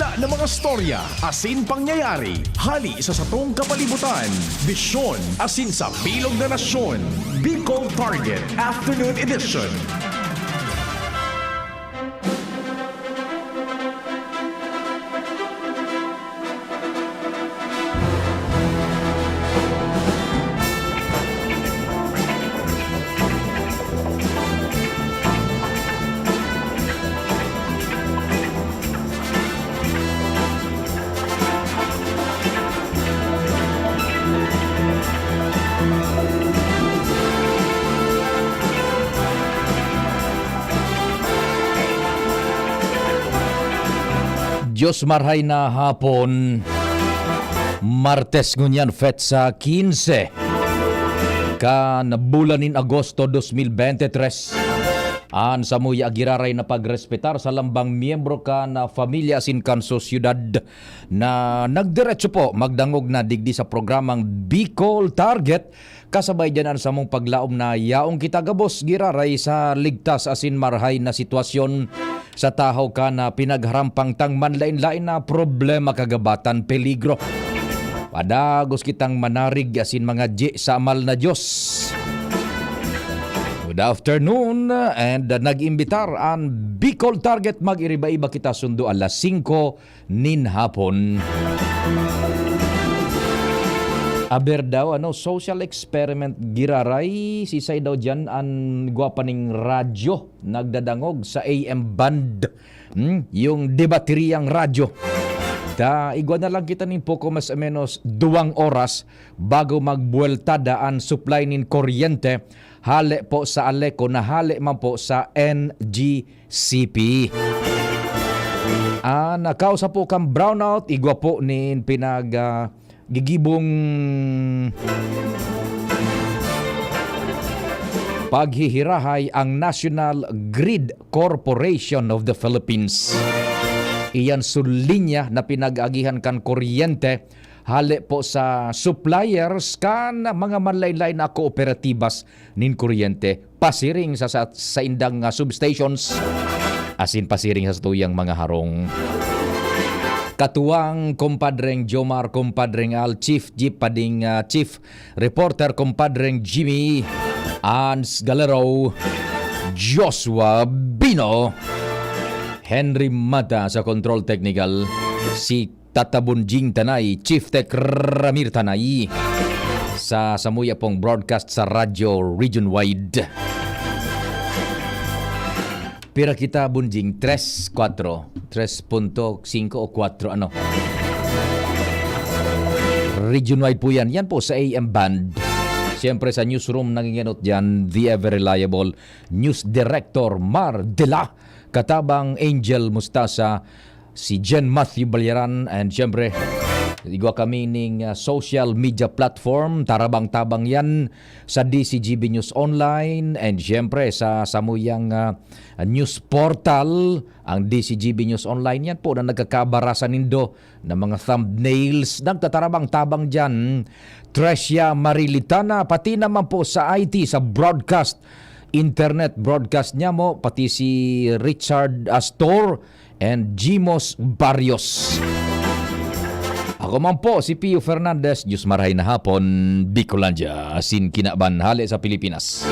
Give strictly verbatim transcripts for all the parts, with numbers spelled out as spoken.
Na mga storya asin pangyayari hali sa satong kapalibutan, bisyon asin sa bilog na nasyon. Bicol Target Afternoon Edition. Diyos marhay na hapon. Martes ngunyan, petsa quince kan bulan nin Agosto dos mil bente tres. An samuya giraray na pagrespetar sa lambang miyembro kan pamilya asin kan sosyedad na nagdiretso po magdangog na digdi sa programang Bicol Target. Kasabay diyan an samong paglaom na yaon kita gabos giraray sa ligtas asin marhay na sitwasyon sa tahaw kan pinagharampang tang manlaen-laen na problema, kagabatan, peligro. Padagos kitang manarig asin mangadi sa amal na Dios. Good afternoon, and nag-imbitar an Bicol Target. Mag-iriba-iba kita sundo alas singko nin hapon. Aber daw, ano, social experiment giraray, sisay daw diyan an gwapa ning radyo nagdadangog sa A M band? Hmm, yung debateriyang radyo. Ta, igwa na lang kita nin poko mas o menos duwang oras bago magbuweltada an supply nin kuryente, hale po sa Aleco na hale man po sa N G C P. Ah, nakausa po kan brownout, igwa po nin pinag, ah, gigibong paghihirahay ang National Grid Corporation of the Philippines. Iyan so linya na pinag-agihan kan kuryente hale po sa suppliers kan mga manlaen-laen na kooperatibas nin kuryente, pasiring sa, sa saindang, ah, substations, asin pasiring sa satuyang mga harong. Katuwang, Kumpadreng Jomar, Kumpadreng Al, Chief Jeep, pading, ah, Chief Reporter, Kumpadreng Jimmy, Ans Galero, Joshua Bino, Henry Mata sa Control Technical, si Tata Bonjing Tanay, Chief Tech Ramir Tanay, sa samuya pong broadcast sa radyo region wide. Pira kita, Bonjing? Tres, kwatro? Tres punto singko o kwatro, ano? Region wide po yan. Yan po sa A M band. Siyempre, sa newsroom, nangingenot dyan, the ever reliable News Director Mar Dela, katabang Angel Mustasa, si Jen Matthew Balyaran, and siyempre, igwa kami ning, ah, social media platform, tarabang-tabang yan sa D C G B News Online, and siyempre, sa samuyang, ah, news portal, ang D C G B News Online. Yan po na nagkakabarasan nindo na mga thumbnails, nagtatarabang-tabang dyan. Tricia Marilitana, pati naman po sa I T, sa broadcast, internet broadcast niya mo, pati si Richard Astor and Jimos Barrios. Ako man po, si Pio Fernandez, Diyos marahay na hapon, Bicolandia, asin kinaban hale sa Pilipinas.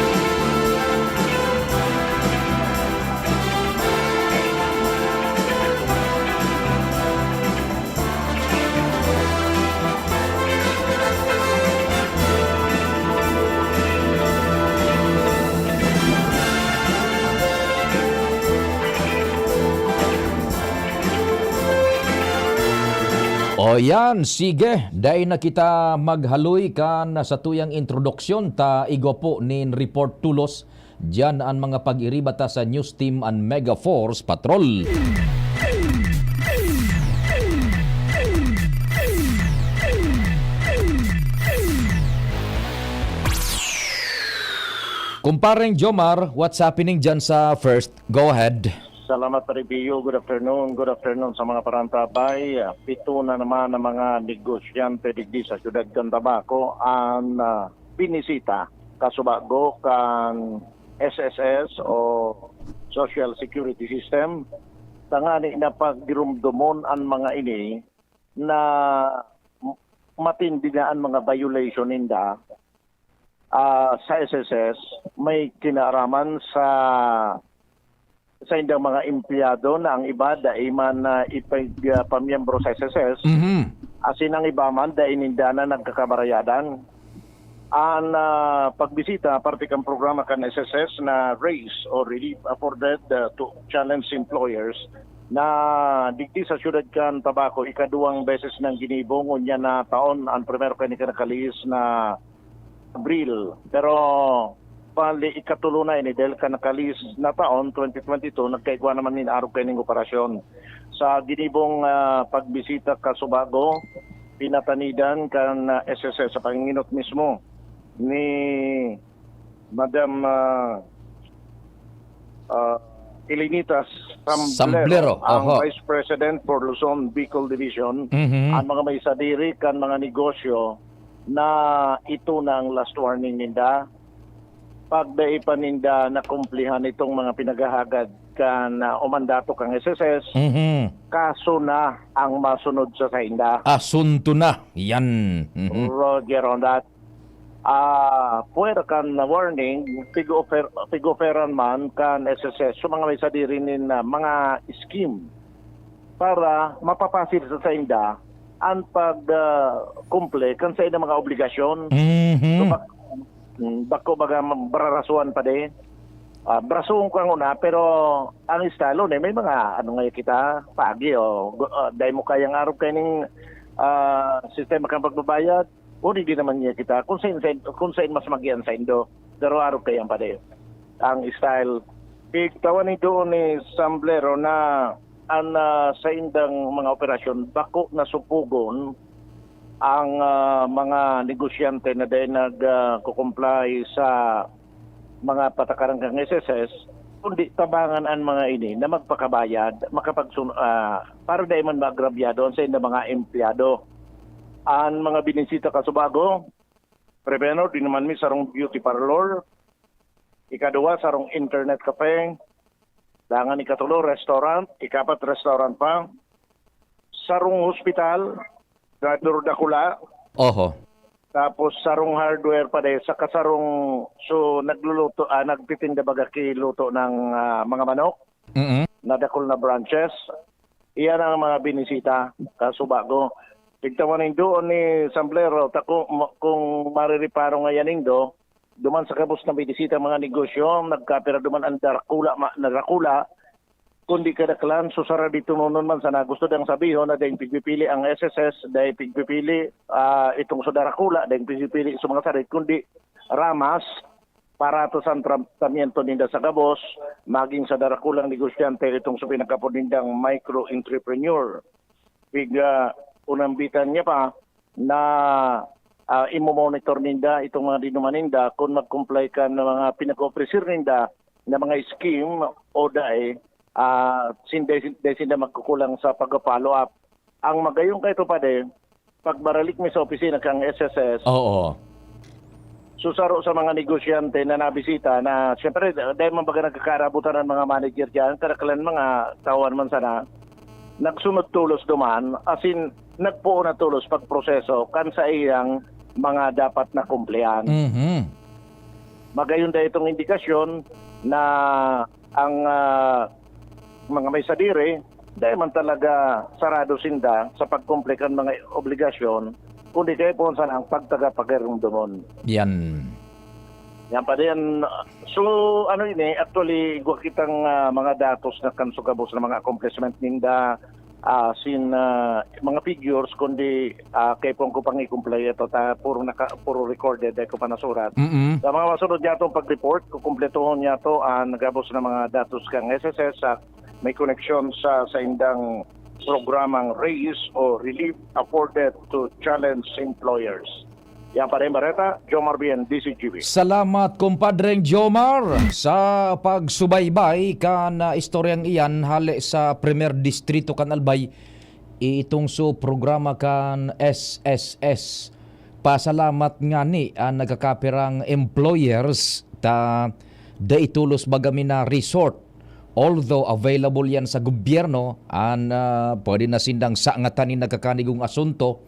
O yan, sige. Dai na kita maghaloy kan satuyang introduksyon, ta igwa po nin report tulos. Diyan an mga pag-iriba ta sa News Team an Mega Force Patrol. Kumpareng Jomar, what's happening dyan sa First? Go ahead. Salamat, Pare Pio. Good afternoon. Good afternoon sa mga parantabay. Ah, pito na naman ang mga negosyante digdi sa siyudad kan Tabaco ang, ah, binisita kasubago kan S S S o Social Security System. tangani na paggirumdomon an mga ini na m-, matindi na an mga violation ninda, ah, sa S S S, may kinaaraman sa, sa indang mga empleyado na ang iba dai man, ah, ipag-, ah, pamiyembro sa S S S, Mhm. asin ang iba man dai ninda na nagkakabarayadan. An, ah, pagbisita parte kan programa kan S S S na raise or relief afforded, ah, to challenge employers na digdi sa siyudad kan Tabaco, ikaduwang beses nang ginibo, ngunyan na taon an primero kaini kan nakalihis na Abril. Pero bali ikatulo na ini dahil kan nakalihis na taon, twenty twenty-two, nagkaigwa naman nin arog kaining operasyon. Sa ginibong, ah, pagbisita ka Subago, pinatanidan kan, ah, S S S sa panginginot mismo ni Madam, ah, ah, Ilinitas Samblero, Samblero, ang oho. Vice President for Luzon, Bicol Division, Mhm. ang mga may sadiri kan mga negosyo na ito na ang last warning ninda. Pag dai pa ninda nakumplihan itong mga pinaghahagad kan, ah, o mandato kan S S S, Mhm. kaso na ang masunod sa sainda. Asunto na. Yan. Mhm. Roger on that. Ah, puwera kan warning, pig-offer, pig-offeran man kan S S S sa mga may sadiri nin, ah, mga scheme para mapapasil sa sainda an pag, ah, kumple kan saindang mga obligasyon. Mhm. So, bak-, mm, bako baga bararasuan pa din. Ah, brasuon ko ang una, pero ang estalo ni may mga ano nga kita, pagi o gu-, ah, dai mo kayang arog kaining, ah, sistema kan pagbabayad. O di, di naman niya kita kung sain, sain, kung sain mas magian saindo. Pero arog kaiyan pa din ang style. Igtawan ni doon ni Samblero na an, ah, saindang mga operasyon, bako na supugon ang, ah, mga negosyante na dai nag, ah, kukumply sa mga patakaran kan S S S, kundi tabangan an mga ini na magpakabayad, makapagsun-, ah, para dai man maagrabyado an saindang mga empleyado. An mga binisita ka Subago, primero, dinuman mi sarong beauty parlor, ikaduwa, sarong internet cafe, dangan ikatulo, restaurant, ikapat, restaurant pa, sarong hospital, na dur-, dakula, Oho. tapos sarong hardware pa din, saka sarong, so, nagluluto, ah, nagtitinda baga ki luto ng, ah, mga manok Mm. na dakul na branches. Iyan ang mga binisita ka Subago. Tigtawan nindo ni Samblero, ta kung, kung marireparo ngayan nindo, duman sa gabos na binisita mga negosyo, nagkapira duman ang darakula, ma-, na darakula, kundi kadaklan, so sara dito nonon man sana gusto dang sabihon na daing pigpipili ang S S S, daing pigpipili, ah, itong sa darakula, daing pigpipili sa mga sarit, kundi ramas, para to sa tratamiento ninda sa gabos, maging sa darakulang negosyante, itong sa pinagkapod nindang micro entrepreneur. Piga unambitan niya pa na, ah, imo-monitor ninda itong mga dinuman ninda kung mag-comply ka ng mga pinag-ofrecer ninda na mga scheme o dai, ah, sin-, dai, dai sinda magkukulang sa pag-follow up. Ang magayon kay ito pa din, pagbaralik mi sa opisina kang S S S, Oo. so saro sa mga negosyante na nabisita na, siyempre, dahil man baga nagkakarabutan ang mga manager dyan, karaklan mga tawan man sana, nagsunod tulos duman, as in, nagpuon na tulos pagproseso kan sa iyang mga dapat na kumplihan. Mhm. Magayon da itong indikasyon na ang, ah, mga may sadiri, dai man talaga sarado sinda sa pagkumple kan mga obligasyon, kundi kaipuhan sana ang pagtaga pagirumdomon. Yan. Yan pa din. So, ano ini, actually, igwa kitang, ah, mga datos na kan sugabos na mga accomplishment ninda, ah, sin, ah, mga figures, kundi, ah, kaipuhan ko pang i-comply ito, ta, puro naka-, puro recorded, dai ko pa nasurat. Mm-mm. Sa mga masunod niya itong pag-report, kukumpletohon niya to ang gabos na mga datos kang S S S sa may koneksyon sa saindang programang raise o relief afforded to challenge employers. Yan pa rin, Bareta, Jomar Bien, D Z G B. Salamat, kumpadreng Jomar, sa pagsubaybay kan, ah, istoryang iyan hale sa Primer Distrito kan Albay, itong su programa kan S S S. Pasalamat ngani an nagkakapirang employers ta dai tulos baga mi na resort Although available yan sa gobyerno, an, ah, pwede na sindang sangatan nin nagkakanigong asunto,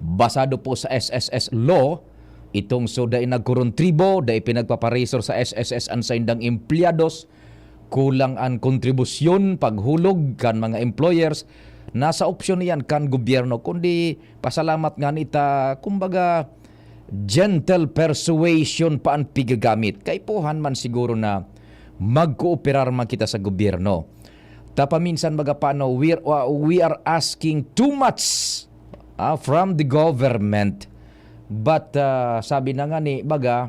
basado po sa S S S law, itong so dai nagkorontribo, dai pinagpaparesor sa S S S an saindang empleyados, kulang an kontribusyon, paghulog kan mga employers, nasa opsyon iyan kan gobyerno. Kundi pasalamat ngani ta, kumbaga, gentle persuasion pa an pigagamit. Kaipuhan man siguro na magkooperar man kita sa gobyerno. Ta paminsan, baga, paano, we're, uh, we are asking too much, ah, from the government. But, ah, sabi na nga ni, baga,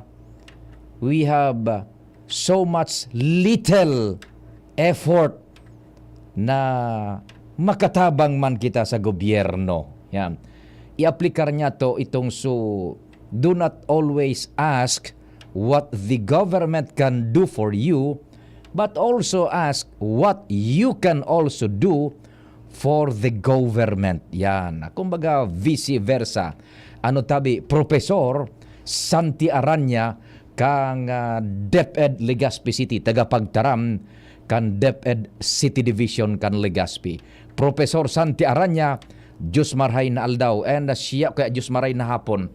we have, ah, so much little effort na makatabang man kita sa gobyerno. Yan. I-aplikar niya to itong su-, do not always ask what the government can do for you, but also ask what you can also do for the government. Yan. Kumbaga, vice versa. Ano tabi, Professor Santi Aranya, kang, ah, DepEd Legazpi City, tagapagtaram kan DepEd City Division kan Legazpi. Professor Santi Aranya, Diyos marhay na aldaw, and, ah, siya kaya Diyos marhay na hapon.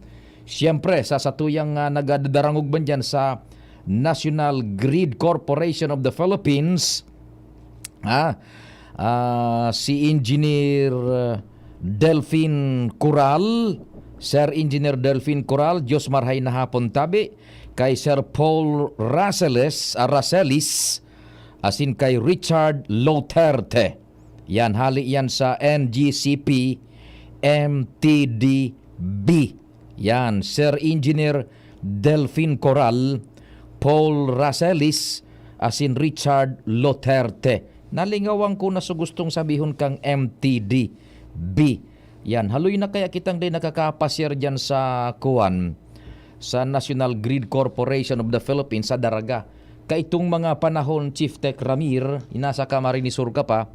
Siyempre, sa satuyang, ah, nagadarangog man dyan sa National Grid Corporation of the Philippines, ah, ah, si Engineer, ah, Delfin Coral, Sir Engineer Delfin Coral, Diyos marhay na hapon tabi, kay Sir Paul Raceles, ah, Racelis, asin kay Richard Loterte. Yan, hali yan sa N G C P M T D B. Yan, Sir Engineer Delfin Coral, Paul Racelis, asin Richard Loterte. Nalingawan ko na so gustong sabihon kang M T D B. Yan, haloy na kaya kitang di nakakapasyar dyan sa kuwan, sa National Grid Corporation of the Philippines, sa Daraga. Kaitong mga panahon, Chief Tech Ramir, nasa Camarines Sur ka pa,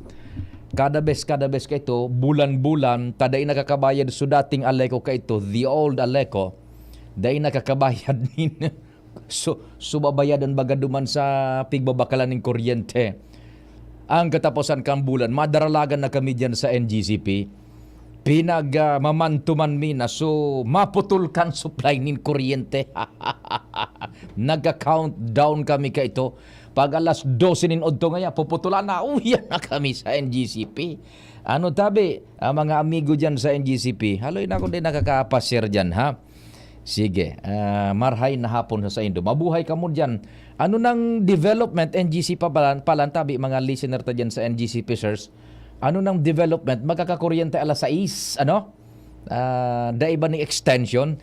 kada bes, kada bes ka ito, bulan-bulan, ta dai nakakabayad so dating Aleco ka ito, the old Aleco, dai nakakabayad nin, so, so babayadan baga duman sa pigbabakalan nin kuryente. Ang kataposan kan bulan, madaralagan na kami diyan sa N G C P. Pinag, ah, mamantuman mi na, so, maputol kan supply nin kuryente. Nagka-countdown kami kaito. Pag alas dose nin udto ngaya, puputulan na, uwi na kami sa N G C P. Ano tabi, ang mga amigo diyan sa N G C P, haloy na kung di nakakapasyar diyan, ha? Sige, ah, marhay na hapon sa saindo. Mabuhay kamo diyan. Ano nang development, N G C pa pala, pala tabi, mga listener ta diyan sa N G C P, sirs? Ano nang development? Magkakakuryente alas sais, ano? Ah, dai ba ni extension?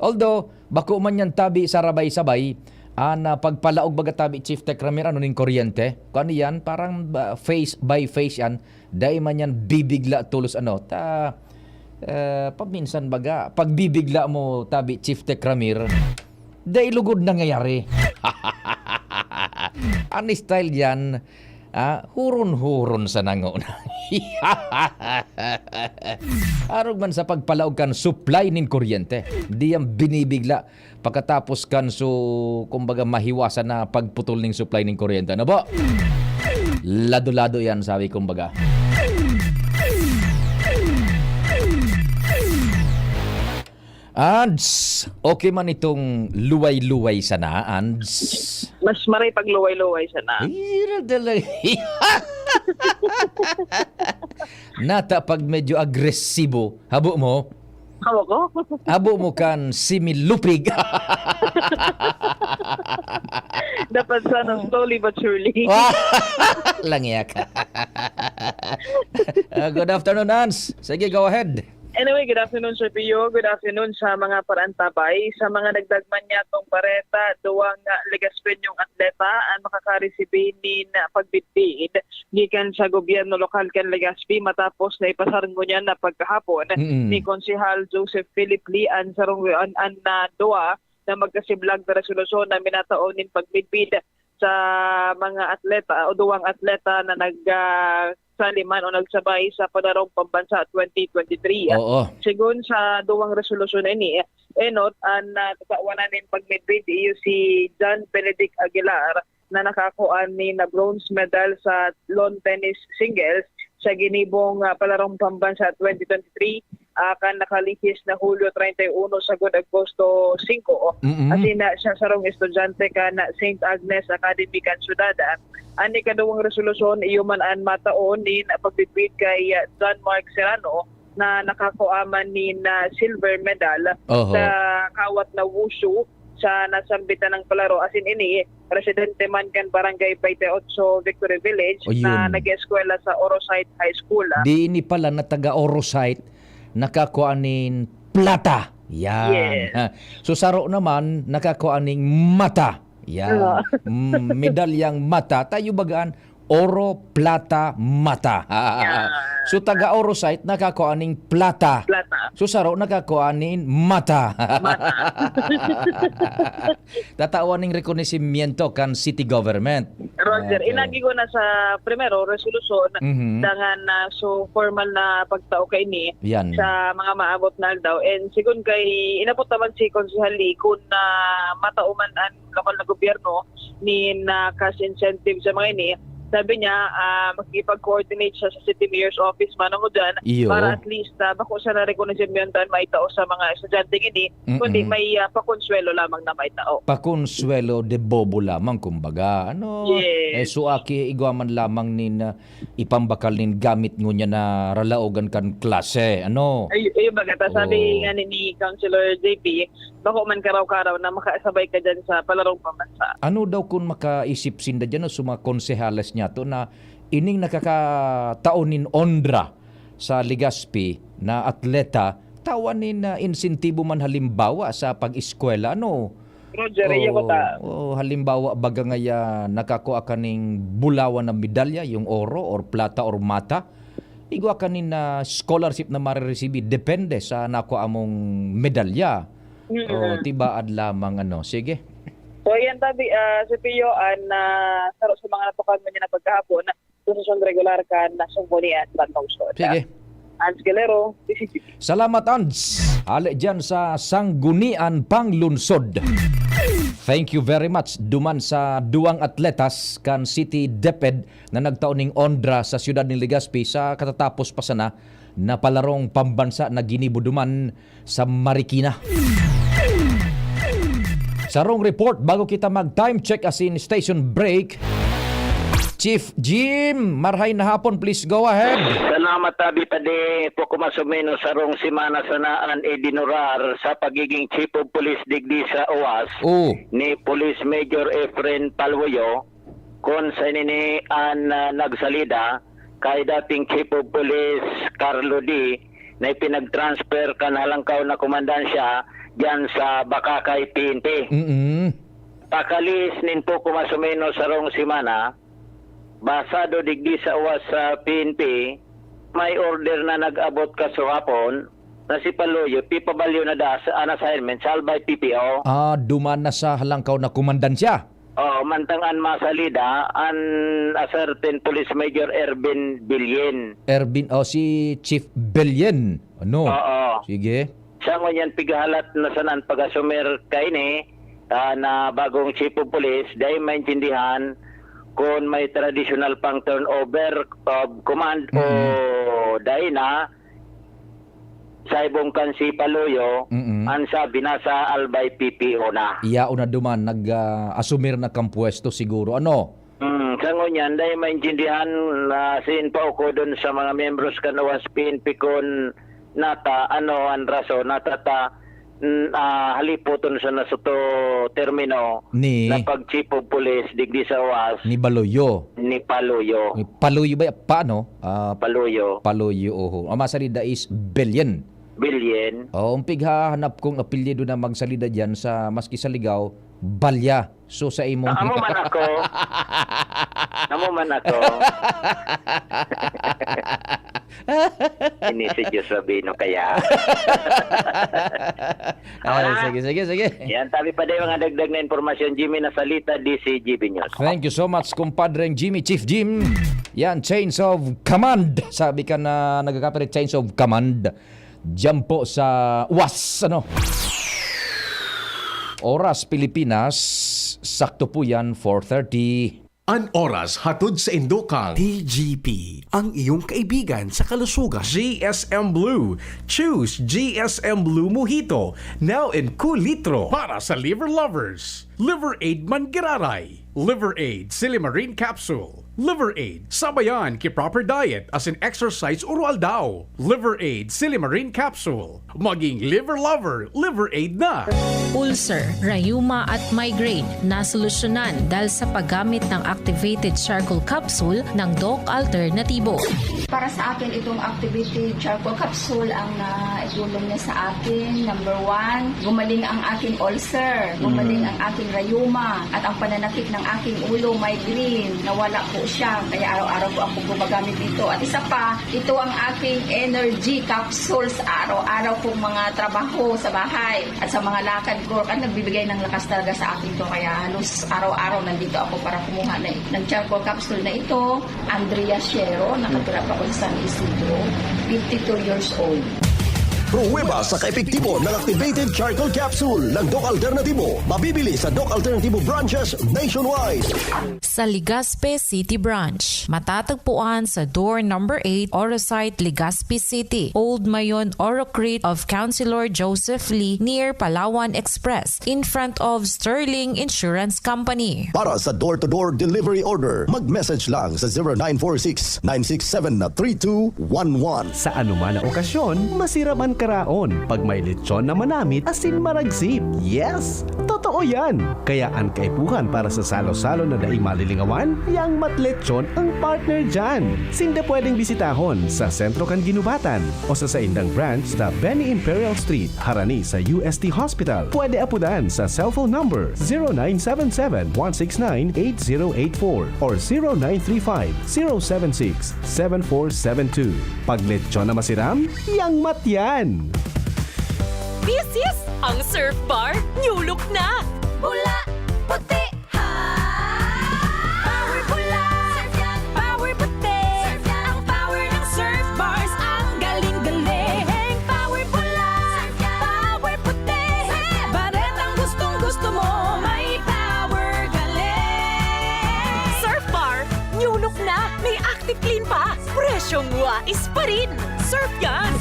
Although, bako man yan tabi, sarabay-sabay, an, ah, pagpalaog baga tabi, Chief Tech Ramir, ano ning kuryente? Kung ano yan, parang, ah, phase by phase yan. Dai man yan bibigla tolos, ano. Ta, ah, paminsan baga, pagbibigla mo tabi, Chief Tech Ramir, dai lugod nangyayari. An style diyan, ah, huron-huron sa nanguna. Arog man sa pagpalaog kan supply nin kuryente, di yan binibigla pakatapos kan su-, kumbaga, mahiwasan na pagputol ning supply ning kuryente. Ano po? Lado-lado yan, sabi kumbaga. Ads, okay man itong luway-luway sana, Ads? Mas maray pag luway-luway sana. Ay, yun talaga. Nata pag medyo agresibo, habo mo? Habo ko. Habo mo kan similupig. Dapat sana slowly but surely. Langiya ka. Ah, good afternoon, Ans. Sige, go ahead. Anyway, good afternoon, Sir Pio. Good afternoon sa mga parantabay. Sa mga nagdagman niya tong bareta, duwang, ah, Legaspeñong atleta ang makakaresibi nin, ah, pagbitbit gikan sa gobyerno lokal kan Legazpi matapos na ipasar ngunyan na pagkahapon Mm. ni Konsehal Joseph Philip Lee an sarong, an, an, ah, duwa na magkasiblag na resolusyon na minatao nin pagmidbid sa mga atleta o duwang atleta na nag, ah, sali man o nagsabay sa Padarong Pambansa twenty twenty-three. Oo. Sigon sa duwang resolusyon na ini, enot an, ah, kasawanan nin pagmidbid iyo si John Benedict Aguilar na nakakuha ni na bronze medal sa lawn tennis singles sa ginibong, ah, palarong pambansa twenty twenty-three, ah, kan nakalihis na Hulyo treinta y uno sagkod Agosto singko. Mm-mm. Asin na siya sarong estudyante kan Saint Agnes Academy kan syudad. An ikaduwang resolusyon, iyo man an mataon nin pagbitbit kay, ah, John Mark Serrano na nakakua man nin, ah, silver medal Oho. sa kawat na wushu sa nasambitan ng palaro. Asin ini, residente man kan Barangay Baite Otso, Victory Village, Ayun. na nag-eskwela sa Orosite High School, ah. Di ini pala na taga Orosite, nakakua nin plata. Yan. Yes. So, saro naman, nakakua ning mata. Yan. Oo. Mm, medalyang mata. Tayo bagaan, oro, plata, mata. Yan. So, taga Orosite, nakakua ning plata. Plata. So, saro, nakakua nin mata. Mata. Tatawan ning rekonosimyento kan city government. Roger, Okay. inagi ko na sa primero, resolusyon, Mhm. dangan na so formal na pagtao kaini Yan. sa mga maabot na aldaw. And sigon kay, inapot naman si Konsehal Lee kung na matao man an lokal na gobyerno nin, ah, cash incentive sa mga ini, sabi niya, ah, makikipag-coordinate siya sa City Mayor's Office, manongod dyan, Iyo. para at least, ah, bako siya na rekonosimyento an maitao sa mga estudyante ini, kundi Mm-mm. may, ah, pakonsuelo lamang na maitao. Pakonsuelo de bobo lamang, kumbaga, ano? Yes. Eh, so, aki, igwa man lamang nin, ah, ipambakal nin gamit ngunyan na ralaogan kan klase, ano? Ay, ayun, baga ta, sabi Oo. nga ni, ni Councilor J P, bako man karaw-karaw na makasabay ka dyan sa palarong pambansa. Ano daw kun makaisip sinda dyan, no, sa mga konsehales niya to na ining nakakatao nin ondra sa Legazpi na atleta, tawan nin, ah, insentibo man halimbawa sa pag-eskwela, ano? Roger, iyo ko ta. Oo, halimbawa, baga ngaya nakakua ka ning bulawan na medalya, yung oro or plata or mata, igwa ka nin, ah, scholarship na marereceive, depende sa nakua mong medalya. Mm. Oo, tibaad lamang, ano. Sige. So, yan, tabi, ah, si Pio, an, ah, saro sa mga natukan mo niya na pagkahapon, posisyon regular kan Sanggunian Panlungsod. Sige. Ans Galero, D C G. Salamat, Ans. Hale dyan sa Sanggunian Panglungsod. Thank you very much. Duman sa duwang atletas kan City DepEd na nagtao ning ondra sa siyudad nin Legazpi sa katatapos pa sana na palarong pambansa na ginibo duman sa Marikina. Sarong report bago kita mag-time check asin station break. Chief Jim, marhay na hapon, please go ahead. Salamat, Abi Padi. Poko mas o menos sarong semana sana an idinurar sa pagiging Chief of Police digdi sa OWAS Oh. ni Police Major Efren Paluyo, kun sa nini an, ah, nagsalida kay dating Chief of Police Carlo D na ipinag-transfer kan Halangkaw na Komandansya diyan sa Bacacay P N P. Mm-mm. Pakalihis nin poko mas o menos sarong semana, basado digdi sa OWAS sa P N P, may order na nag-abot kasuhapon na si Paluyo, pipabalyo na da sa an assignment sa Albay P P O. Ah, duman na sa Halangkaw na Komandansya. Oo, mantang an masalida, an a certain Police Major Ervin Bilyen. Ervin, oh, si Chief Bilyen. Ano? Oo. Sige. Sa ngunyan, pighahalat na sana an pag-asumir kaini, ah, na bagong Chief of Police, dai maintindihan kun may traditional pang turnover of command o Mm. dai na. Sa ibong kan si Paluyo, Mm. an sabi, nasa Albay P P O na. Iya, una duman, nag, ah, asumir na kan pwesto siguro. Ano? Hmm, sa ngunyan, dai maintindihan na sin paukodon sa mga miyembros kan OWAS P N P kun nata, ano an rason, nata ta, mm, ah, halipoton sa nasuto termino Ni? na pag-chief of police digdi sa OWAS. Ni Baloyo. Ni Paluyo. Ni Paluyo ba? Pa, ano? Ah, Paluyo. Paluyo, oho. Ang masalida is Bilyen. Bilyen. Oo, ang pighahanap kong apelyido na magsalida diyan sa, maski sa Ligao, Balya. So, sa imong Ah, amo man ako. Amo man ako. Ini si Diyos Rabino kaya. Ay, Wala. sige, sige, sige. Yan, tabi pa din mga dagdag na impormasyon, Jimmy Nasalita, D C G B News. Thank you so much, kumpadreng Jimmy, Chief Jim. Yan, change of command. Sabi ka na nagkakape, change of command. Diyan po sa OWAS, ano? Oras Pilipinas, sakto po yan, four thirty. An oras hatod sa Indokang. T G P, ang iyong kaibigan sa kalusugan. G S M Blue. Choose G S M Blue Mojito, now in kulitro. Para sa liver lovers, Liver Aid Manggiraray, Liver Aid Silimarin Capsule, Liver Aid sabayan ki proper diet asin exercise uro-aldaw, Liver Aid Silimarin Capsule, maging liver lover, Liver Aid na. Ulcer, rayuma at migraine, nasolusyonan dahil sa paggamit ng activated charcoal capsule ng Doc Alternatibo. Para sa akin, itong activated charcoal capsule ang naitulong niya sa akin. Number one, gumaling ang aking ulcer, gumaling ang aking rayuma, at ang pananakit ng aking ulo, migraine, nawala po siya. Kaya araw-araw po ako gumagamit dito. At isa pa, ito ang aking energy capsules. Araw-araw pong mga trabaho sa bahay at sa mga lakad ko. Kan nagbibigay ng lakas talaga sa akin to. Kaya halos araw-araw nandito ako para kumuha na, ng charcoal capsule na ito. Andrea Shero, nakatira pa ako sa San Isidro, fifty-two years old. Pruweba sa kaepektibo ng activated charcoal capsule ng Doc Alternatibo. Mabibili sa Doc Alternatibo branches nationwide. Sa Legazpi City Branch, matatagpuan sa door number eight, Orosite, Legazpi City, Old Mayon, Orocrit of Councilor Joseph Lee, near Palawan Express, in front of Sterling Insurance Company. Para sa door-to-door delivery order, mag-message lang sa zero nine four six, nine six seven, three two one one. Sa anuman na okasyon, masirap an karaon pag may lechon na manamit asin maragsip. Yes! Totoo yan! Kaya an kaipuhan para sa salo-salo na daing malilingawan, yang Matlechon ang partner dyan. Sinda pwedeng bisitahon sa sentro kan Ginubatan o sa saindang branch sa Benny Imperial Street, harani sa U S T Hospital. Pwede apudan sa cellphone number zero nine seven seven, one six nine, eight zero eight four or zero nine three five, zero seven six, seven four seven two. Pag lechon na masiram, yang Matyan! This is ang Surf Bar New Look na! Pula, puti, ha! Power pula! Power puti! Ang power ng Surf Bars ang galing-galing! Power pula! Power puti! Baretang gustong gusto mo, may power galing! Surf Bar New Look na! May Active Clean pa! Presyong wais pa rin! Surf yan!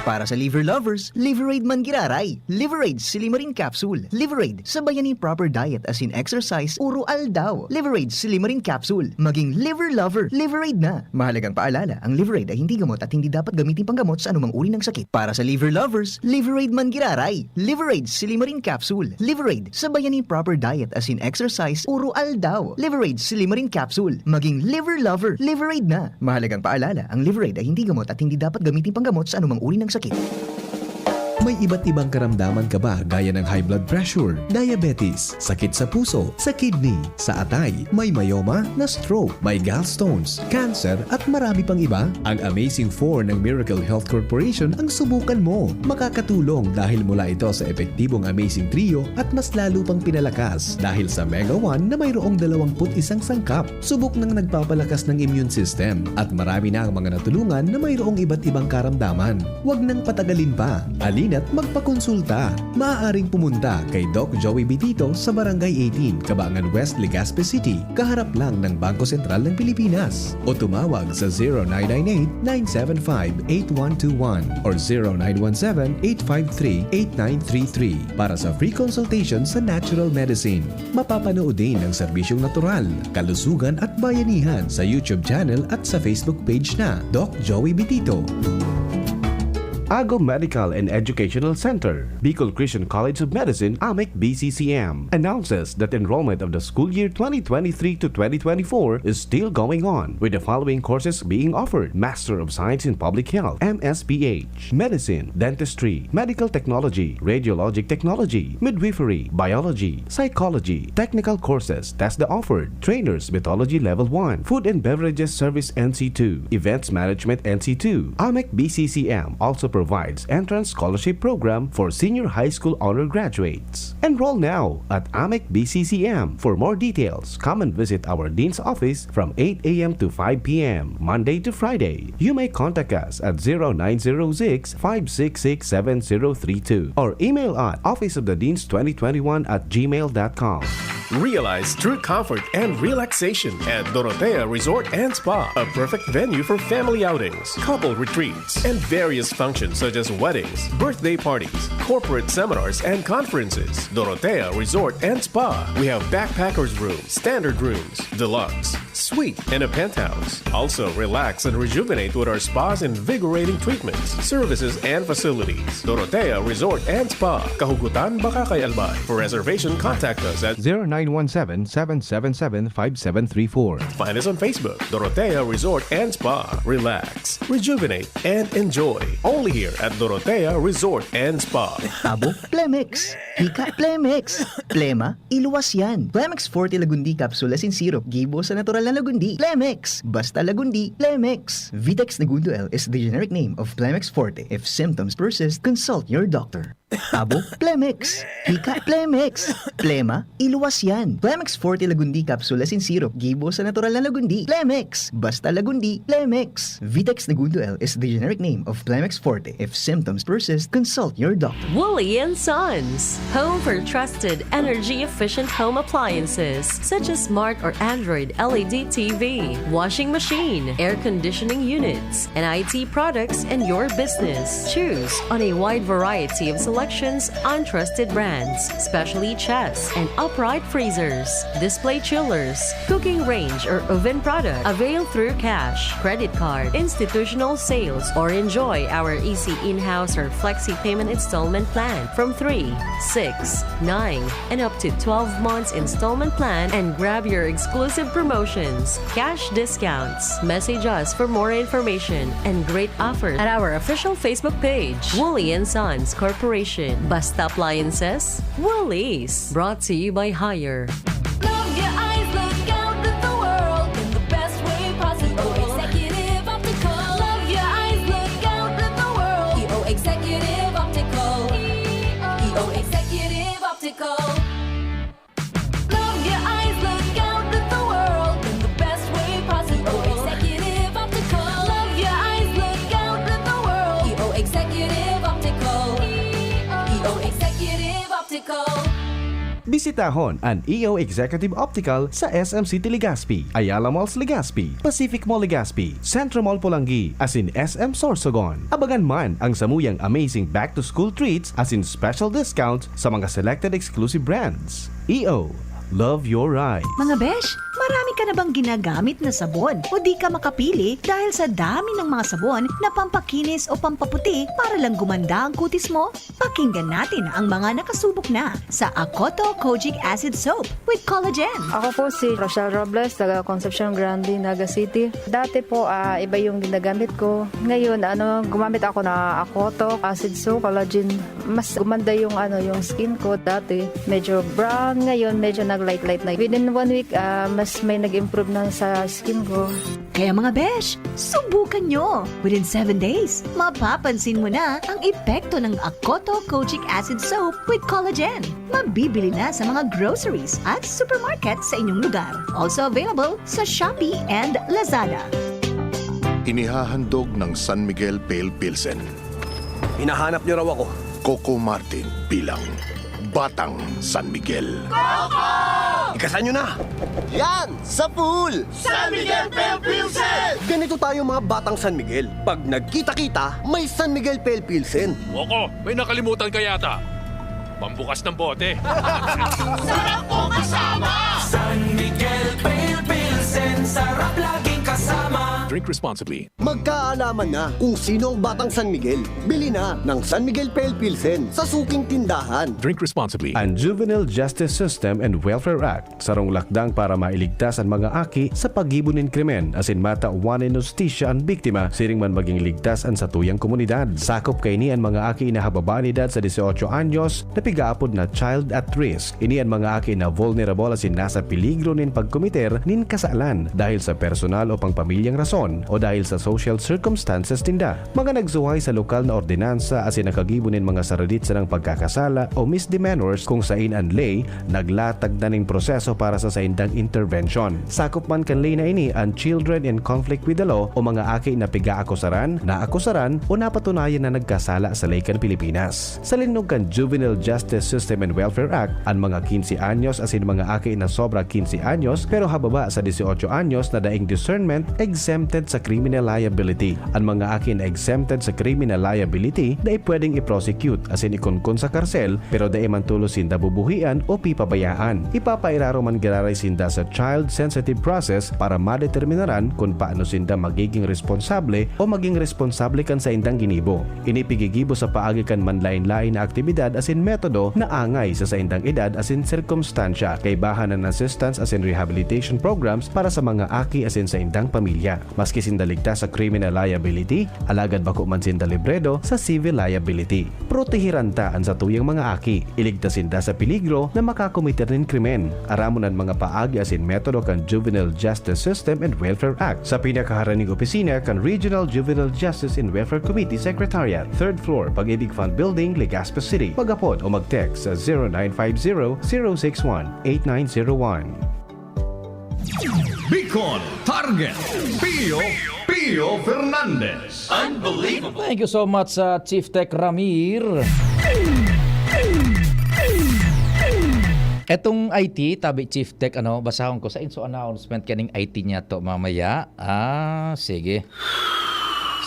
Para sa liver lovers, Liverade man giraray. Liverade Silimarin Capsule. Liverade, sabayan ni proper diet asin exercise, uro aldaw. Liverade Silimarin Capsule, maging liver lover. Liverade na. Mahalagang paalala, ang Liverade ay hindi gamot at hindi dapat gamitin panggamot sa anumang uri ng sakit. Para sa liver lovers, Liverade man giraray. Liverade Silimarin Capsule. Liverade, sabayan ni proper diet asin exercise, uro aldaw. Liverade Silimarin Capsule, maging liver lover. Liverade na. Mahalagang paalala, ang Liverade ay hindi gamot at hindi dapat gamitin panggamot sa anumang uri ng sakit. May iba't ibang karamdaman ka ba gaya ng high blood pressure, diabetes, sakit sa puso, sa kidney, sa atay, may myoma, na stroke, may gallstones, cancer at marami pang iba? Ang Amazing four ng Miracle Health Corporation ang subukan mo. Makakatulong dahil mula ito sa epektibong Amazing Trio at mas lalo pang pinalakas dahil sa Mega one na mayroong dalawampu't isang sangkap. Subok nang nagpapalakas ng immune system at marami na ang mga natulungan na mayroong iba't ibang karamdaman. Huwag nang patagalin pa. Halina't magpakonsulta. Maaaring pumunta kay Doc Joey Bitito sa Barangay eighteen, Cabangan West, Legazpi City, kaharap lang ng Bangko Sentral ng Pilipinas. O tumawag sa zero nine nine eight, nine seven five, eight one two one or zero nine one seven, eight five three, eight nine three three para sa free consultation sa natural medicine. Mapapanood din ang serbisyong natural, kalusugan at bayanihan sa YouTube channel at sa Facebook page na Doc Joey Bitito. Ago Medical and Educational Center, Bicol Christian College of Medicine, AMEC B C C M, announces that enrollment of the school year twenty twenty-three to twenty twenty-four is still going on, with the following courses being offered: Master of Science in Public Health, M S P H, Medicine, Dentistry, Medical Technology, Radiologic Technology, Midwifery, Biology, Psychology, Technical Courses, TESDA offered, Trainers Mythology Level one, Food and Beverages Service N C two, Events Management N C two, AMEC B C C M also provides entrance scholarship program for senior high school honor graduates. Enroll now at AMEC B C C M. For more details, come and visit our Dean's office from eight a m to five p m, Monday to Friday. You may contact us at zero nine zero six, five six six, seven zero three two or email at office of the deans twenty twenty-one at gmail dot com. Realize true comfort and relaxation at Dorotea Resort and Spa, a perfect venue for family outings, couple retreats, and various functions such as weddings, birthday parties, corporate seminars, and conferences. Dorotea Resort and Spa. We have backpackers room, standard rooms, deluxe, suite, and a penthouse. Also, relax and rejuvenate with our spa's invigorating treatments, services, and facilities. Dorotea Resort and Spa, Kahugutan, Bacacay, Albay. For reservation, contact us at zero nine one seven, seven seven seven, five seven three four. Find us on Facebook, Dorotea Resort and Spa. Relax, rejuvenate, and enjoy. Only here at Dorotea Resort and Spa. Tabo, Plemex. Hika, Plemex. Plema, iluwas yan. Plemex Forte Lagundi Capsule asin Syrup. Gibo sa natural na Lagundi. Plemex. Basta Lagundi, Plemex. Vitex Negundo L is the generic name of Plemex Forte. If symptoms persist, consult your doctor. Tabo, Plemex. Hika, Plemex. Plema, iluwas yan. Plemex Forte Lagundi Capsule asin Syrup. Gibo sa natural na Lagundi. Plemex. Basta Lagundi, Plemex. Vitex Negundo L is the generic name of Plemex Forte. If symptoms persist, consult your doctor. Woolly and Sons, home for trusted, energy-efficient home appliances such as smart or Android L E D T V, washing machine, air conditioning units, and I T products in your business. Choose on a wide variety of selections on trusted brands, specially chests and upright freezers, display chillers, cooking range or oven product. Avail through cash, credit card, institutional sales, or enjoy our easy in-house or flexi payment installment plan from three, six, nine, and up to twelve months installment plan and grab your exclusive promotions, cash discounts. Message us for more information and great offers at our official Facebook page, Woolly and Sons Corporation. Basta Appliances, Woolies. Brought to you by Haier. Love your eyes, look out at the world in the best way possible. E O Executive Optical. Love your eyes, look out at the world. E O Executive Optical. E O Executive Optical. Love your eyes, look out at the world in the best way possible. E O Executive Optical. Love your eyes, look out at the world. E O Executive Optical. E O Executive Optical. Bisitahon an E O Executive Optical sa S M City Legazpi, Ayala Malls Legazpi, Pacific Mall Legazpi, Centro Mall Polangui, asin S M Sorsogon. Abangan man ang samuyang amazing back-to-school treats asin special discounts sa mga selected exclusive brands. E O, love your eyes. Mga besh, marami ka na bang ginagamit na sabon o di ka makapili dahil sa dami ng mga sabon na pampakinis o pampaputi para lang gumanda ang kutis mo? Pakinggan natin ang mga nakasubok na sa Akoto Kojic Acid Soap with Collagen. Ako po si Rochelle Robles, taga Concepcion Grande, Naga City. Dati po, ah, iba yung ginagamit ko. Ngayon, ano, gumamit ako na Akoto Acid Soap, Collagen. Mas gumanda yung, ano, yung skin ko. Dati, medyo brown. Ngayon, medyo nag-light-light na. Within one week, ah, mas may nag-improve na sa skin ko. Kaya mga besh, subukan nyo! Within seven days, mapapansin mo na ang epekto ng Akoto Kojic Acid Soap with Collagen. Mabibili na sa mga groceries at supermarket sa inyong lugar. Also available sa Shopee and Lazada. Inihahandog ng San Miguel Pale Pilsen. Hinahanap niyo raw ako. Coco Martin bilang Batang San Miguel. Ikasan nyo na! Yan! Sa pool! San Miguel Pale Pilsen! Ganito tayo mga batang San Miguel. Pag nagkita-kita, may San Miguel Pale Pilsen. Coco, may nakalimutan ka yata. Pambukas ng bote. Sarap kong kasama! San Miguel Pale Pilsen, sarap laging kasama. Drink responsibly. Magkaalaman na kung sino ang Batang San Miguel. Bili na ng San Miguel Pale Pilsen sa suking tindahan. Drink responsibly. Ang Juvenile Justice System and Welfare Act, sarong lakdang para mailigtas an mga aki sa paggibo nin krimen asin matawan nin hustisya an biktima siring man maging ligtas an satuyang komunidad. Sakop kaini an mga aki na hababa an edad sa dieciocho anyos na pigaapod na child at risk. Ini an mga aki na vulnerable asin nasa peligro nin pagkomiter nin kasalan dahil sa personal o pangpamilyang rason. o dahil sa social circumstances ninda. Mga nagsuhay sa lokal na ordinansa asin nakagibo nin mga saradit sanang pagkakasala o misdemeanors kung sain an ley naglatag na nin proseso para sa saindang intervention. Sakop man kan ley na ini an children in conflict with the law o mga aki na pig-aakusaran, naakusaran o napatunayan na nagkasala sa ley kan Pilipinas. Sa linnog kan Juvenile Justice System and Welfare Act, an mga quince anyos asin mga aki na sobra quince anyos pero hababa sa dieciocho anyos na daing discernment exempted sa criminal liability. An mga aki na exempted sa criminal liability dai pwedeng i-prosecute asin ikunkun sa karsel pero dai man tolos sinda bubuhian o pipabayaan. Ipapairaro man giraray sinda sa child-sensitive process para madeterminaran kun paano sinda magiging responsable o maging responsable kan saindang ginibo. Ini pigigibo sa paagi kan manlaen-laen na aktibidad asin metodo na angay sa saindang edad asin sirkumstansya. Kaibahan an assistance asin rehabilitation programs para sa mga aki asin saindang pamilya. Maski sinda ligtas sa criminal liability, alagad bako man sinda libredo sa civil liability. Protehiran ta an satuyang mga aki. Iligtas sinda sa peligro na makakometer nin krimen. Aramon an mga paagi asin metodo kan Juvenile Justice System and Welfare Act sa pinakaharaning opisina kan Regional Juvenile Justice and Welfare Committee Secretariat, third floor, Pag-ibig Fund Building, Legazpi City. Mag-apod o mag-text sa zero nine five zero, zero six one, eight nine zero one. Bicol Target, Pio, Pio Fernandez. Unbelievable. Thank you so much sa Chief Tech Ramir. Etong I T, tabi Chief Tech, ano, basahon ko sa inso announcement kaning I T niya to mamaya. Ah, sige.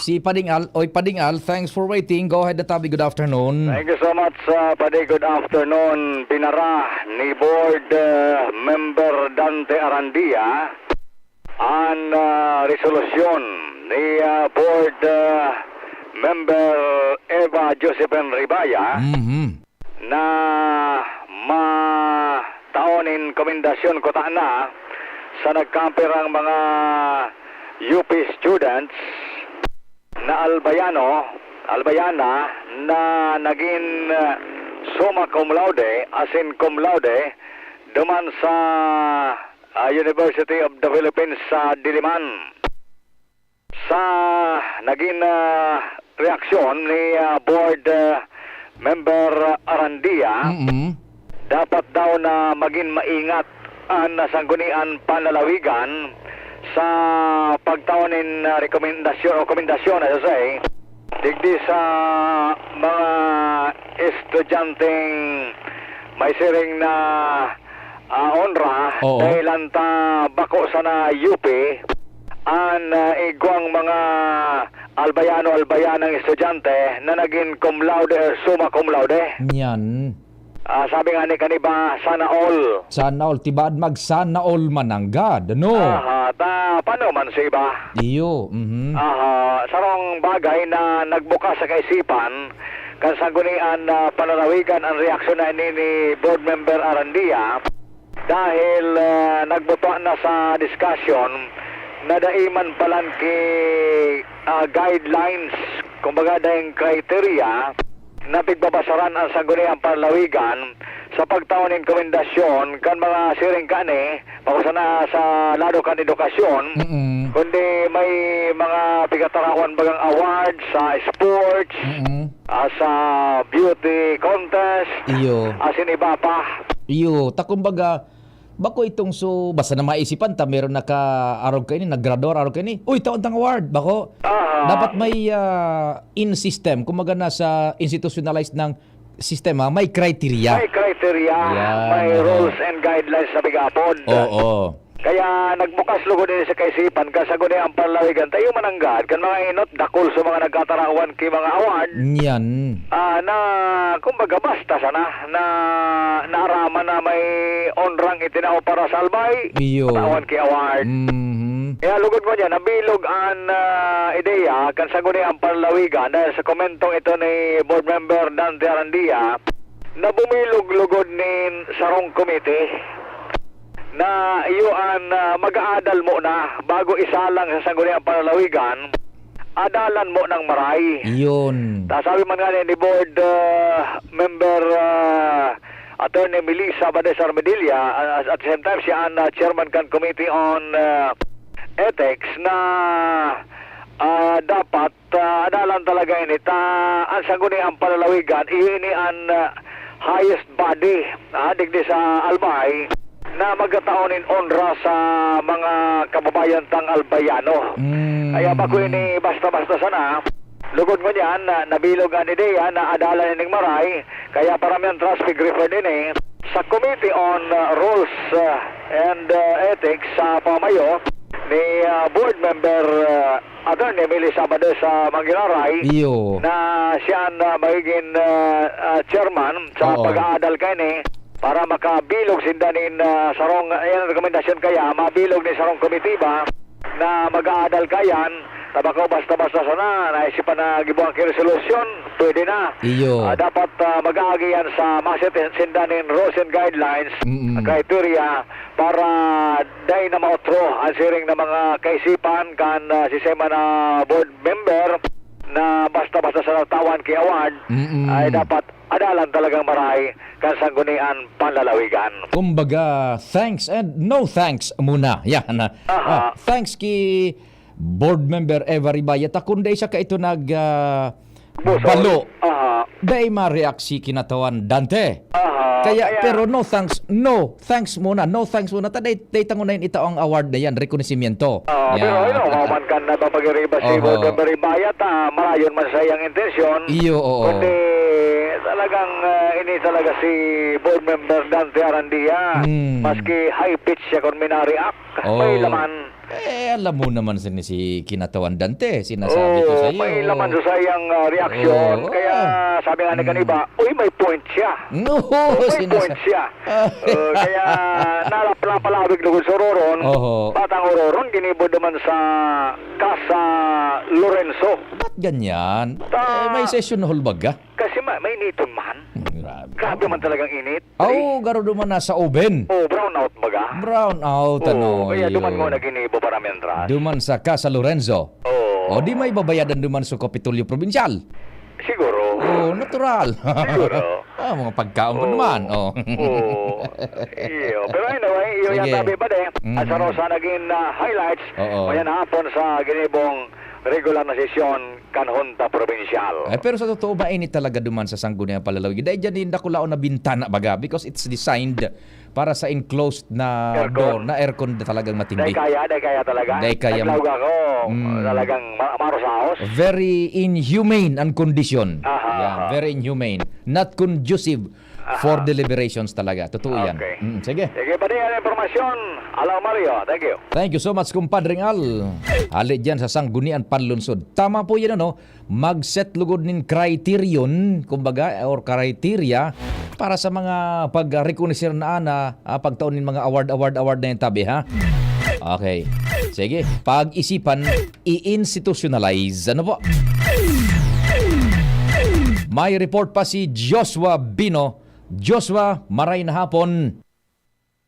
Si Pading Al, oy, Pading Al, thanks for waiting. Go ahead na tabi, good afternoon. Thank you so much, uh, Padi. Good afternoon. Binara ni Board, uh, Member Dante Arandia an, uh, resolusyon ni, uh, Board, uh, Member Eva Josephine Ribaya Mhm. na matao nin komendasyon kutana sa nagkampirang mga U P students na Albayano, Albayana na nagin, ah, summa cum laude, asin cum laude, duman sa, ah, University of the Philippines sa Diliman. Sa nagin, ah, reaksyon ni, ah, Board, ah, Member Arandia, Mm-mm. dapat daw na magin maingat an Sangguniang Panlalawigan sa pagtao nin, ah, rekomendasyon o komendasyon, I should say, digdi sa mga estudyanteng may siring na, ah, onra Oo. dahil an ta bako sana U P an, ah, igwang mga Albayano-Albayanang estudyante na nagin cum laude or summa cum laude. Nyan. Ah, sabi nga ni kaniba, "Sana all." Sana all, tibaad mag sana all mananggad, ano? Aha, ta, paano man sa iba? Iyo, mhm. Aha, sarong bagay na nagbukas sa kaisipan kan Sangguniang, ah, Panlalawigan an reaksyon na ini ni Board Member Arandia dahil, ah, nagbuta na sa discussion na dai man palan ki, ah, guidelines, kumbaga, daing criteria na pigbabasaran an Sangguniang Panlalawigan sa pagtao nin komendasyon kan mga siring kani, bako sana sa lado kan edukasyon, Mm-mm. kundi may mga pigtatarawan bagang awards sa sports, Mm-mm. ah, sa beauty contest, Iyo. asin iba pa. Iyo, ta kumbaga, bako itong so, basta na maisipan ta, meron nakaarog kaini, naggraduar, arog kaini. Uy, taon tang award, bako. Aha. Dapat may, ah, in system, kumbaga nasa institutionalized ng sistema, may criteria. May criteria, Yan, may oo. rules and guidelines na pigapod. Oo. Kaya nagbukas lugod ini sa kaisipan, kan Sangguniang Panlalawigan, ta iyo mananggad, kan mga inot, dakul sa mga nagkatarawan ki mga award. Yan. Ah, na, kumbaga, basta sana na naaraman na may onrang itinao para sa Albay, Iyo. tawan ki award. Mhm. Kaya lugod mo niya, nabilog an, ah, ideya kan Sangguniang Panlalawigan dahil sa komentong ito ni Board Member Dante Arandia na bumilog lugod nin sarong komite na iyo an, ah, mag-aadal mo na bago isalang sa Sangguniang Panlalawigan, adalan mo ng maray. Iyon. Ta sabi man nga ni Board, ah, Member, ah, Attorney Melissa Vanessa Armedilla, ah, at the same time, siya ang, ah, chairman kan Committee on, ah, ethics na, ah, dapat, ah, adalan talaga ini ta ang Sangguniang Panlalawigan, iyo ini an, ah, highest body, ah, digdi sa Albay na magtatao nin onra sa mga kababayan tang Albayano. Mm. Kaya bako ini basta-basta sana. Lugod ngunyan, na, nabilog an ideya na adalan ining maray, kaya paramihan trust pig-refer ini sa Committee on, uh, Rules, uh, and, uh, Ethics sa pamayo ni, uh, Board Member, uh, Attorney Melissa Amador sa Manggiraray, Iyo. na siya ang, uh, magiging, uh, uh, chairman sa Oo. pag-aadal kaini para makabilog sinda nin, uh, sarong, ayan ang rekomendasyon kaya, mabilog ni sarong komitiba na mag-aadal kayan, tabako basta-basta sana, naisipan na gibuang ki resolusyon, pwede na. Iyo. Ah, dapat, ah, mag-aagi yan sa maset sinda nin rules and guidelines, Mm-mm. criteria, para dai na maotro ang siring na mga kaisipan kan, ah, sistema na board member na basta-basta sa tawan ki award, Mm-mm. ay dapat adalan talagang maray kan Sanggunian Panlalawigan. Kumbaga, thanks and no thanks muna. Yan. Aha. Ah, thanks ki Board Member Eva Ribaya. Ta kun dai siya kaito nag, ah, Busol. balo, Aha. dai ma-react si Kinatawan Dante. Aha. Kaya, Kaya pero no thanks, no thanks muna, no thanks muna. Ta dai, dai tango na yun ito ang award na yan, rekonosimyento. Ah, Yan. pero, you know, mahuman kan napapagiriba si Oho. Board Member Ribaya, ta marayon man sa iyang intensyon. Iyo, oo. Kundi talagang, ah, ini talaga si Board Member Dante Arandia. Hmm. Maski high pitch siya kung minareact, Oo. may laman. Eh, alam mo naman si, si Kinatawan Dante, sinasabi ko Oo, sa'yo. may laman sa sayang, ah, reaksyon. Oo. Kaya sabi nga ni Hmm. kaniba, "Uy, may point siya." No, Oh, may sinasa- point siya. Ah. Oh, kaya nalap-, napalawig lugod sa ororon. Oho. Batang ororon, ginibo naman sa Casa Lorenzo. Ba't ganyan? Ta- Eh, may session hall baga? Kasi ma-, mainiton man. Hmm, grabe. Grabe man talagang init. Aw, garo duman na sa oven. Oh, brown out baga. Brown out, Oo, ano, kaya duman iyo. mo naginibo para mientras. Duman sa Casa Lorenzo. Oo. O, di may babayadan duman sa Kapitolyo Probinsyal. Siguro. Oh, natural. Siguro. Ah, mga pagkaon pa Oo. naman. Oh. Oo. Iyo. Pero anyway, iyo Sige. yan sabi ba de? Mm. At sa Rosa naging, ah, highlights. Oo. Mayan hapon sa ginibong regular na sesyon kan Junta Probinsyal. Eh, pero sa totoo, mainit talaga duman sa Sangguniang Panlalawigan. Dahil dyan yung dakulaon na bintana baga because it's designed para sa enclosed na Aircon. door, na aircon na talagang matindi. Dahil kaya, dahil kaya talaga. Dahil kaya mo- Naglaog ako, Mm. talagang ma-, marusaos. Very inhumane ang condition. Aha, Yeah, aha. very inhumane. Not conducive Aha. for deliberations talaga. Totoo yan. Okay. Mm, sige. Sige, pati ang impormasyon. Alaw Mario, thank you. Thank you so much, kumpadring Al. Hali dyan sa Sanggunian Panlunsod. Tama po yan, ano? Mag-set lugod nin criterion, kumbaga, or criteria para sa mga pag-rekonoser na, na, ah, pagtaon nin mga award, award, award na yan, tabi, ha? Okay. Sige. Pag-isipan, i-institutionalize. Ano po? May report pa si Joshua Bino. Joshua, maray na hapon.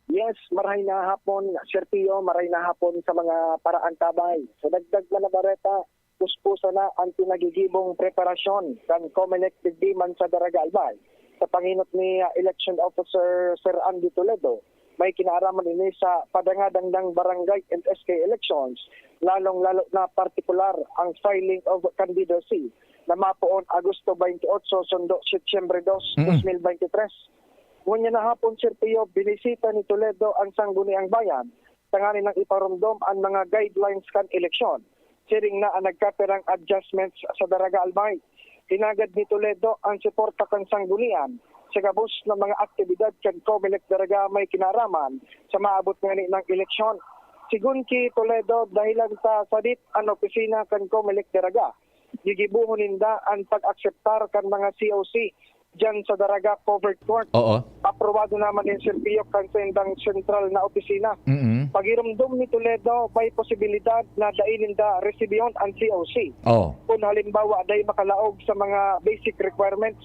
Yes, maray na hapon, Sir Pio, maray na hapon sa mga paraantabay. Sa dagdag man na bareta, puspusa na ang pinagigibong preparasyon kan Comelec digdi man sa Daraga Albay. Sa panginot ni, ah, Election Officer Sir Andy Toledo, may kinaaraman ini sa padangadangdang barangay and S K elections, lalong-lalo na partikular ang filing of candidacy na mapoon Agosto twenty-eight, sundo Setyembre dos, Mm. dos mil bente tres. Ngunyan na hapon, Sir Pio, binisita ni Toledo ang Sangguniang Bayan tanganing nang iparomdom ang mga guidelines kan eleksyon, siring na ang nagkapirang adjustments sa Daraga Albay. Hinagad ni Toledo ang suporta kan Sanggunian sa gabos na mga aktibidad kan Comelec Daraga may kinaaraman sa maabot ngani nang eleksyon. Sigon ki Toledo, dahelan ta sadit an opisina kan Comelec Daraga, gigibohon ninda an pag-akseptar kan mga C O C diyan sa Daraga Covered Court. Oo. Aprobado naman nin serbiyok kan saindang sentral na opisina. Mm-mm. Pagiromdom ni Toledo, may posibilidad na dai ninda resibihon an C O C. Oh. Kun halimbawa, dai makalaog sa mga basic requirements.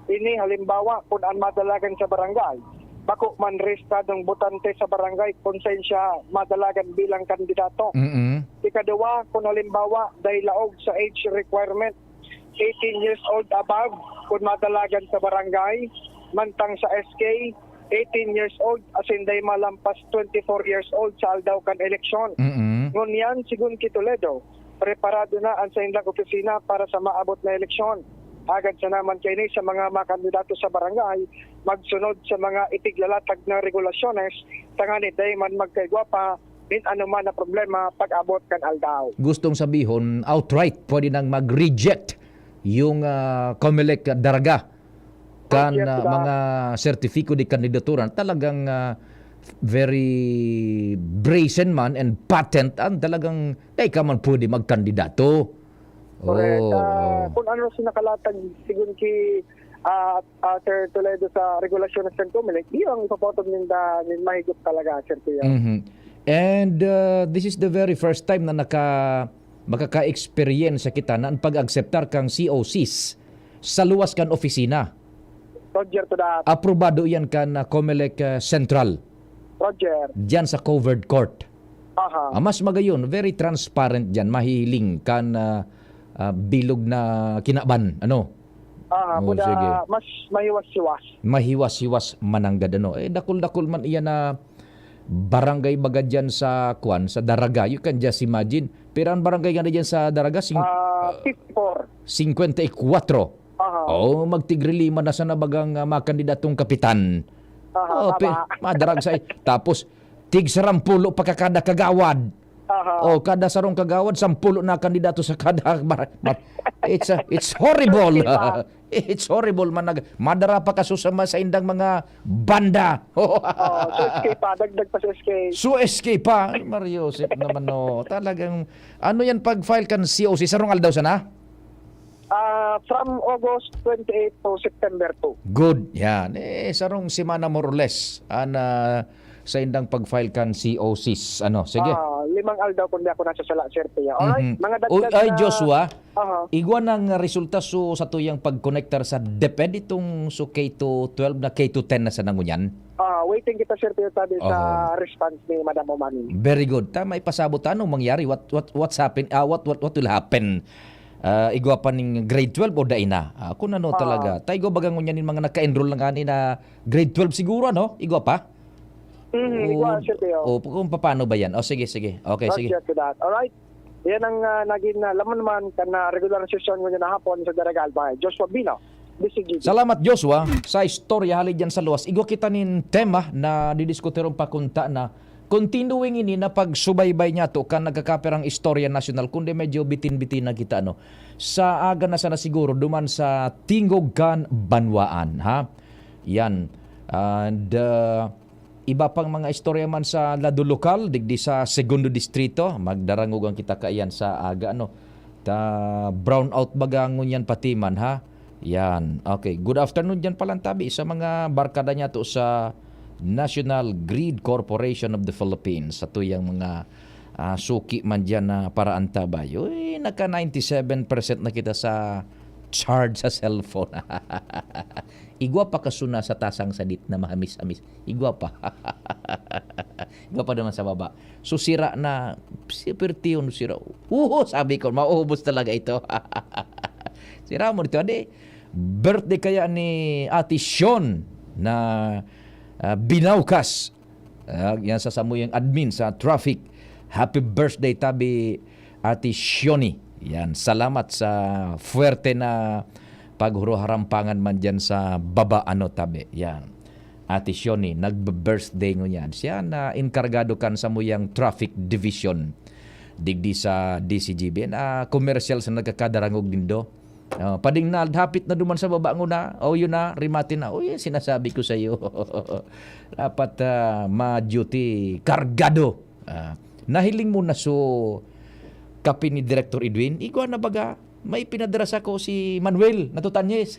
Ini halimbawa, kun an madalagan sa barangay, bako man rehistradong botante sa barangay kun saen siya madalagan bilang kandidato. Mm-mm. Ikaduwa, kun halimbawa, dai laog sa age requirement, eighteen years old above, kun madalagan sa barangay, mantang sa S K, eighteen years old, asin dai malampas twenty-four years old sa aldaw kan eleksyon. Mm-mm. Ngunyan, sigon ki Toledo, preparado na an saindang opisina para sa maabot na eleksyon. Agad sana man kaini sa mga makandidato sa barangay, magsunod sa mga ipiglalatag na regulasyones, tanganing dai man magkaigwa pa nin anoman na problema pag-abot kan aldaw. Gustong sabihon, outright, pwede nang mag-reject yung, ah, Comelec Daraga kan, Yes, ah, sir. mga sertifiko de kandidatura. Talagang, ah, very brazen man and patent ang talagang, "Dai ka man pwede magkandidato." Correct. Oo, Ah, oo. Kung ano si nakalatag, sigon ki, ah, ah, Sir Toledo sa regulasyon ng San Comelec, iyo ang ipapotog ninda, nin mahigop talaga, Sir Kuya. Mhm. And, ah, this is the very first time na naka-, makaka-experience kita na ang pag-akseptar kang C O Cs sa luwas kan opisina. Roger to that. Aprobado iyan kan, ah, Comelec, ah, Central. Roger. Diyan sa covered court. Aha. Ah, mas magayon, very transparent diyan, mahiling kan, ah, ah, bilog na kinaban, ano? Aha, Oh, kuda sige. mas mahiwas-hiwas. Mahiwas-hiwas mananggad, ano? Eh, dakul-dakul man iyan na barangay baga diyan sa, kwan, sa Daraga. You can just imagine. Pero ang barangay nga na diyan sa Daraga, sing-, Ah, ah, fifty-four. Cincuenta y cuatro. Aha. Oh, magtigrelima na sana bagang, ah, makandidatong kapitan. Aha, Oh, tama. pe-, madarag sa, tapos, tig sarampulo pa ka kada kagawad. Aha. Oh, kada sarong kagawad, sampulo na kandidato sa kada bar-, ma-, it's, ah, it's horrible. Sure, di ba? It's horrible, manag-, madara pa kaso sa ma-, sa indang mga banda. Oh, so S K pa, dagdag pa sa S K. So S K pa, Mario Joseph naman, no. Talagang, ano yan pag-file kan C O C? Sarong aldaw sana? Ah, from August twenty-eight to September two. Good, yan. Eh, sarong semana more or less, an, ah, sa indang pag-file kan C O Cs. Ano, sige. Ah, limang aldaw kung di ako nasasala, Sir Pia. Alright, Mhm. mga dagdag Uy, ay, na Joshua, Aha. igwa nang resulta so sa tuyang pagkonektar sa DepEd itong so K to twelve na K to ten na sa nangunyan? Ah, waiting kita, Sir Pia, sabi sa Oho. response ni Madam Omani. Very good. Tama, ipasabot ta anong mangyari? What, what, what's happen? Ah, what, what, what will happen? Ah, igwa pa ning grade twelve o dai na? Ah, kung ano Ah. talaga. Ta igwa baga ngunyan nin mga naka-enroll na ngani na grade twelve siguro, ano? Igwa pa? Mm, igwa, O, Sir Pio. o, kung paano ba yan? O, sige, sige. Okay, sige. Roger to that. Alright. Yan ang, ah, naging, ah, laman naman kan, ah, regular na sesyon ngunyan na hapon sa Daraga Albay. Joshua Bino, D C G B. Salamat, Joshua, sa istorya hali dyan sa luwas. Igwa kita nin tema na didiskutirong pakunta na continuing ini na pagsubaybay niya to kan nagkakapirang istorya nasyonal, kundi medyo bitin-bitin na kita, ano. Sa aga na sana siguro, duman sa tingog kan banwaan, ha? Yan. And, uh, iba pang mga istorya man sa lado lokal, digdi sa Segundo Distrito, magdarangog ang kita kaiyan sa aga, ano. Ta, brown out baga ngunyan pati man, ha? Yan. Okay. Good afternoon dyan palang tabi sa mga barkada niya to sa National Grid Corporation of the Philippines. Sa tuyang mga, ah, suki man dyan na paraan tabay. Uy, naka ninety-seven percent na kita sa charge sa cellphone. Igwa pa kasuna sa tasang sadit na mahamis-hamis. Igwa pa. Igwa pa naman sa baba. So, sira na, si Pertion, sira. Uho, sabi ko, maubos talaga ito. Sira mo dito, adi. Birthday kaya ni Ate Shion na, ah, Binaukas. Ah, yan sa samuyang admin sa traffic. Happy birthday, tabi, Ate Shioni. Yan, salamat sa fuerte na paghuruharampangan man dyan sa baba, ano, tabi. Yan. Ate Shioni, nagbe-birthday ngunyan. Siya na enkargado kan samuyang traffic division digdi sa D C G B. Na commercial sa nagkakadarangog nindo. Oh, pading na, hapit na duman sa baba nguna. Oh, yun na, remate na. Oh, yun, sinasabi ko sa'yo. Dapat, ah, ma-duty, kargado. Ah, nahiling mo na so kape ni Director Edwin? Igwa na baga, may pinadara sa ko si Manuel Natutanyes.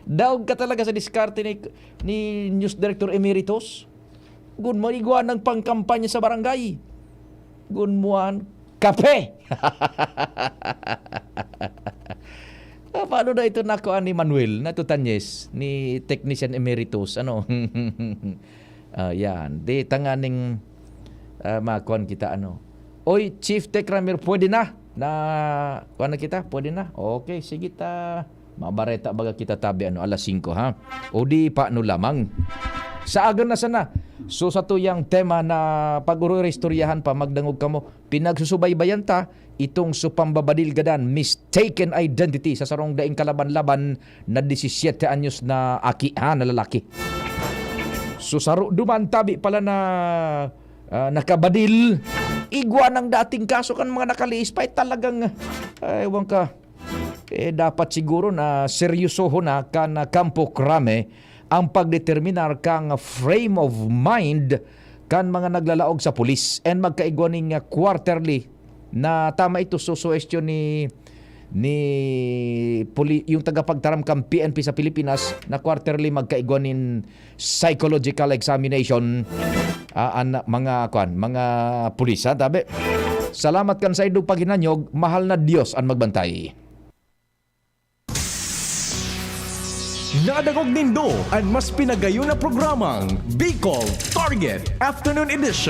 Daog ka talaga sa diskarte ni, ni News Director Emeritus. Gun mo, igwa ng pangkampanya sa barangay. Gun mo an kape. Ah, paano na ito nakuha ni Manuel Natutanyes, ni Technician Emeritus? Ano? Ah, yan. Di tanganing, ah, makuan kita, ano. Oy, Chief Tech Ramir, pwede na? Na, kuan na kita? Pwede na? Okay, sige ta. Mabareta baga kita tabi, ano, alas singko, ha? O di, paano lamang? Saagan na sana. So, sa tuyang tema na pag-uroy-istoryahan pa, magdangog kamo. Pinagsusubaybayan ta itong so pambabadil gadan, mistaken identity sa sarong daing kalaban-laban na disisiete anyos na aki, ha, na lalaki. So, saro duman tabi pala na, ah, nakabadil. Igwa ng dating kaso kan mga nakaliis pa, eh, talagang, ah, ewan ka. Eh, dapat siguro na seryosohon na kan, ah, kampo krame ang pagdeterminar kang frame of mind kan mga naglalaog sa pulis and magkaigwa ning, ah, quarterly na tama ito, so suwestyon ni, ni puli-, yung tagapagtaram kan P N P sa Pilipinas na quarterly magkaigwa nin psychological examination, ah, an mga, kwan, mga pulis, ha, tabi. Salamat kan saindong paghinanyog, mahal na Dios an magbantay. Nadangog nindo an mas pinagayon na programang Bicol Target Afternoon Edition.